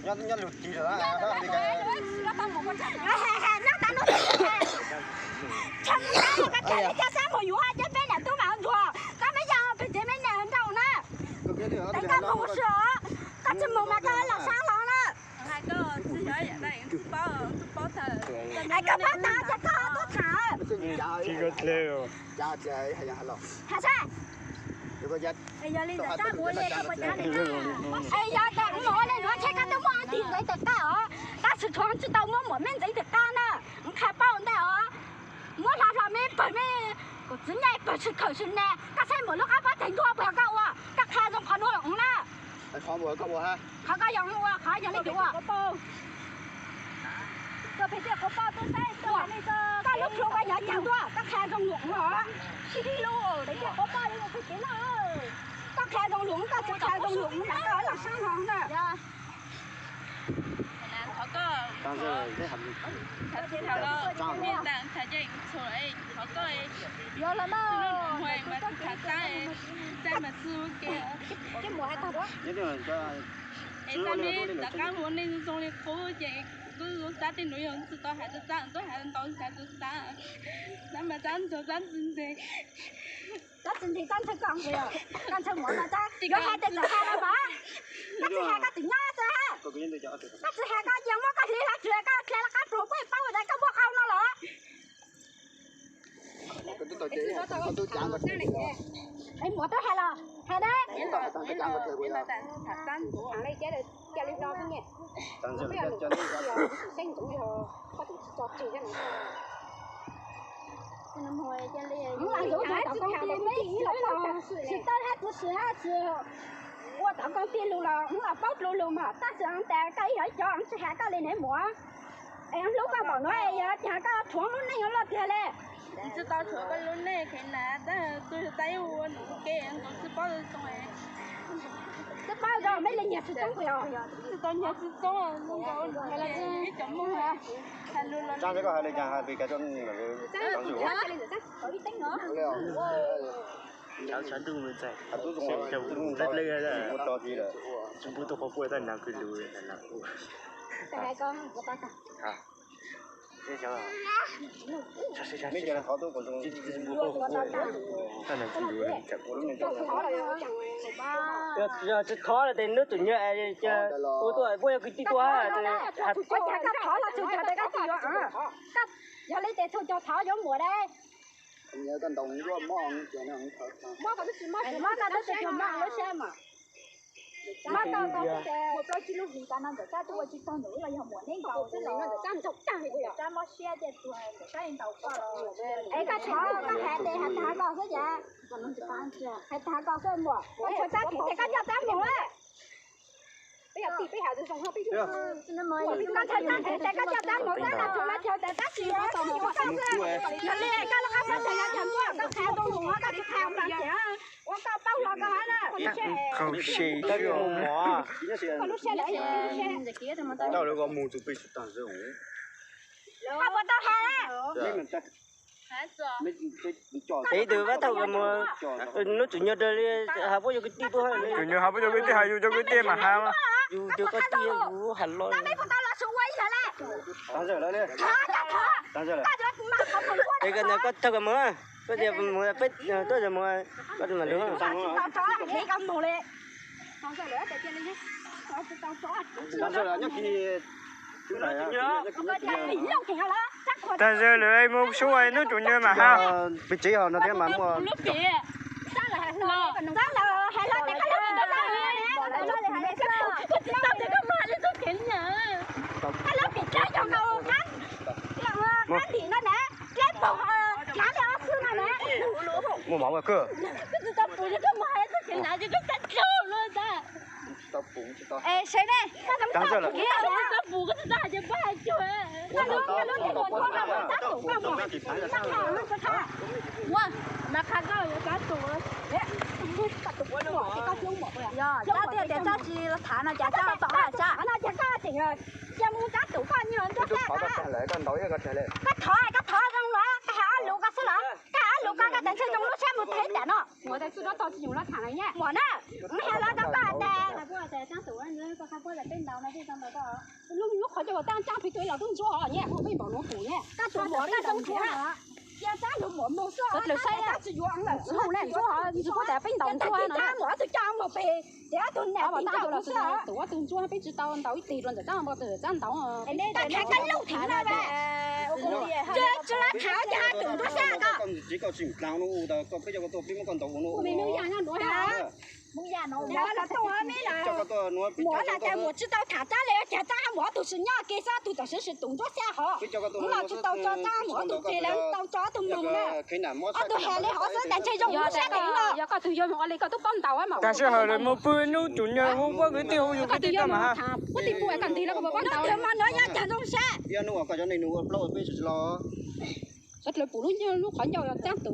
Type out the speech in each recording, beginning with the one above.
Nyob lus tig lawm. Koj tsis los tau mus ua tshaj, koj tsis li caj sab mus yuav cov peb niam tub mam ntsuag, koj meb yog pem tsev meb niam nraum na. Teev koj mus ua si os, koj tsis mus mas koj los sab hlo na. Es koj paub tas ces koj tub tham. Has sab. Es yog li ntawd koj mus ua li koj puas cab li na? Es yog tas mus ua li nuav ces koj twb muaj ntxeev ntawm qab os, tab sis tshuav tsis tau muab muam meb ntxeev ntawm qab na. Qha paub ntawd os, muab hlo hlo meb pawg meb, kuv txiv nyaij pawg tsis khawm tsis na, koj saib muam lub qab pob txha ntuag puas yog koj ua, koj qha zoo qhov nuav los na. Qhov koj yog ua, qhov yog li ua. Koj lub plhu koj yog cas ntuag, koj qha zoo lus os. Koj qha zoo lus, koj tsis qha zoo lus na koj los sab hlo na. Es tag meb rov qab mus ua neej zoo zoo li qub ces kuv twb zoo xav tej nuav yog tsis tau hais txog txab, txhob hais ntau xav txog txab. Txab mas txab ntxhw txab ntxhw ntxhe. Txab ntxhw ntxhe txab ntxhw koj, koj ntxhw muam mas txab yuav hais tes txawm hais los mas. Koj tsis hais koj tseem nyob txawm hais. Koj tsis hais koj cia muab koj hliv hlo tsuas koj dle los qab plhu puab paub tas koj muaj qau no los. Es muam tau hais los hais na. Tsis tau hab tsi sw hab tsi ua tom koob tij lug los ua paub dlua lug mas tab sis tas koj ib yog ib cov tsis has koj li ne muam. Es hlub koj npaum nuav es yog cas koj rhuav lub neej luaj tiag li. Tsis tau rhuav koj lub neej kheev na, tab sis txav ib ua num ke nkaus tsis paub zoo. Tsis paub zoo meb li nyiag tsis txoob puas yog? Tsis tau nyiag tsis txoob, ib cov muag hais lus los. Yog tsis thov los tes nub txom nyuag ua tuaj puab yog kwv tij tuaj. Yog li tes txhua cov thov yuav muam dab. Mob tau tau tsis mob lub siab mas. Mob tau tau tsis lub hlis tas no ntawm sab tuaj ua tsis tau ntawm los yog muam neb nkaus xwb los ntawm sab ntsaug tag li ntawm sab mob siab tias tuag ntawm sab li ntaus koj los. Es koj thov koj hais tes hais tag koj xwb ces hais tag koj xwb muam, koj txhua txab kev tes koj coj txab mus. Koj txhua txab kev tes koj coj txab mus tab no txhua lo chaw tes tab sis yuav ua koj xwb. Yog li koj lub qab mob tag yog cov ntuj koj qha tau lus koj tsis qha ua koj paub hlo koj na. Koj lub siab lawm, koj puas tau hais? Tes ib tug pab thaum mus nub txom nyuag rau li, has puab yog kwv tij tuaj. Tsom nyuag has puab yog kwv tij, has yus cov kwv tij mas has. Yus cov kwv tij kuv has los. Es koj thauj koj mus, koj tias mus peb tuaj yog mus, koj mam lug. Tag zog lawm mus sub nub tsom nyuag mas has. Peb tsev ho no thiab mas muaj. Muaj mov ua kawg. Es sawv daws, yog Tsab tias tias Tsab tsis los tham no cas Tsab los tom Tsab. Koj thov, koj thov zoo los koj hais ob lus koj xwb los, koj hais ob lus koj, koj tev ntshe zoo lub siab mus tag ib tam no. Muam na, has los rau koj tas. Lub qhov ncauj tab tsaab peb tug los tub ntsuab nyaj, peb npaum nuav pum nyaj. Tab tus muam tab tug ntsuab, cia tab tus muam moog xwb, tab tsi yuav ntsuab, ntsuab tas peb ntaus ntsuab no. Tab muam ob tug coj moog pem, tes ob tug nam tab tus los tus ob tug ntsuab peb tsi tau ntaus ib teg rua ntawm tab npo tes tab ntaus. Tab khav kab lauj theem na, tsi lab khav ces tus ntsuab xab ko. Muam na tas muam tsi tau tham tab le, ua cas tab muam ob tug sis nyob ke xwb, ob tug tam sim sis tus ntsuab xab hov. Muab los tsi tau tso tab muam ob tug ke le, tau tso ob tug moog na. Ob tug has le hov xwb tas ntshe zoo lub sab teev los. Yog koj tug yuav moog ua le koj tub paub ntaus mas. Tas sij hawm lawv moog pw nub tus nyuag hu puab kwv tij hu yug kwv tij tag mas ha. Puab tij pum koj nteg los koj puas paub ntaus mas no yog cas zoo sab. Yog nub uas koj cov neeg nub ua plaub peb tsis los. Sawv dlawg pum lub, lub qhov ncauj tsaab tus. Koj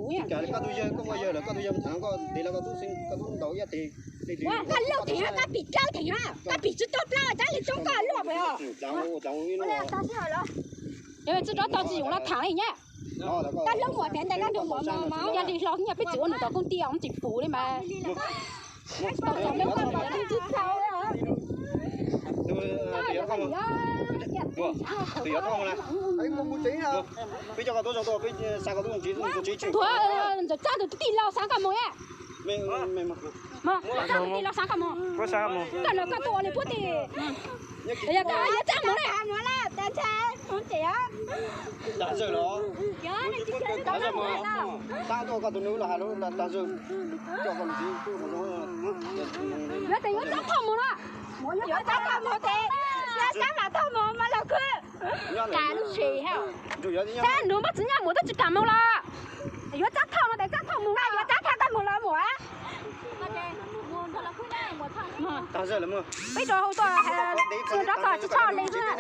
tug yawg, koj muaj yawg lawm, koj tug yawg tham koj nteg los koj tub xeeb koj tub ntaus ib teg. Koj lauj theem, koj pim dlawb theem, koj pim tsi tuaj plaub tsaab le tsoob koj luaj pem os. Tsi rov tau tsi yuav los tham li nyab. Koj hlub muam pem ntawd koj nrug muam mog, yog li hlo nyaj peb tsis ua nws tom kooj ti os, tsis pum li mas. Peb coj koj tub zoo tuaj, peb xa koj tub zoo tsev, tsev tsev. Tuav ntawm tsaab tus tij laug xaav koj moog. Mog, tsaab tus tij laug xaav koj moog. Koj no koj tuaj ua li puab tis. Yog koj yuav tsaab moog na, tas ntshai moog ces. Tag zawg los. Tag zawg moog. Tsaab tuaj koj tus nus los has lub tag zawg. Coj koj tus tij tuaj moog. Yuav tes yuav tsaab thauj moog na. Yuav tsaab thauj moog tes, yuav tsaab mam thauj moog mas los khwb. Kav lub tsev. Tsaab nus muab txiv nyaj muam twb tsis kam moog los. Yuav tsaab thauj no tes tsaab thauj moog na, yuav tsaab thauj koj moog los muam. Peb rau hauv tuaj, tsuag nrov tog tsis tshoj li xwb.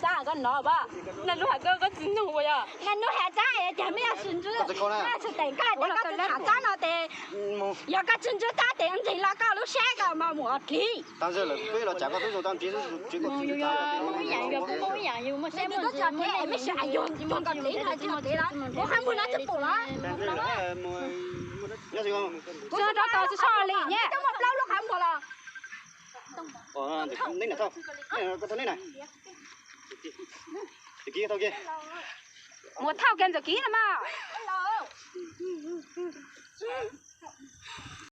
Tsaab koj nov pab, naj nub has koj tsis nug ua yog naj nub has tsaab es cas mej yog sis ntswb, tsis teem koj tes koj tsis tham tsaab no tes, yog koj tsis ntswb tsaab tes ntseeg los koj lub sab koj mas muam dlig. Kuv qhov muag no tsis pum los. Tsuag nrov tog tsis tshoj li nyab. Koj muaj plaub lub qhov muag los. Muam thauj kiag ntawm kiv no mas.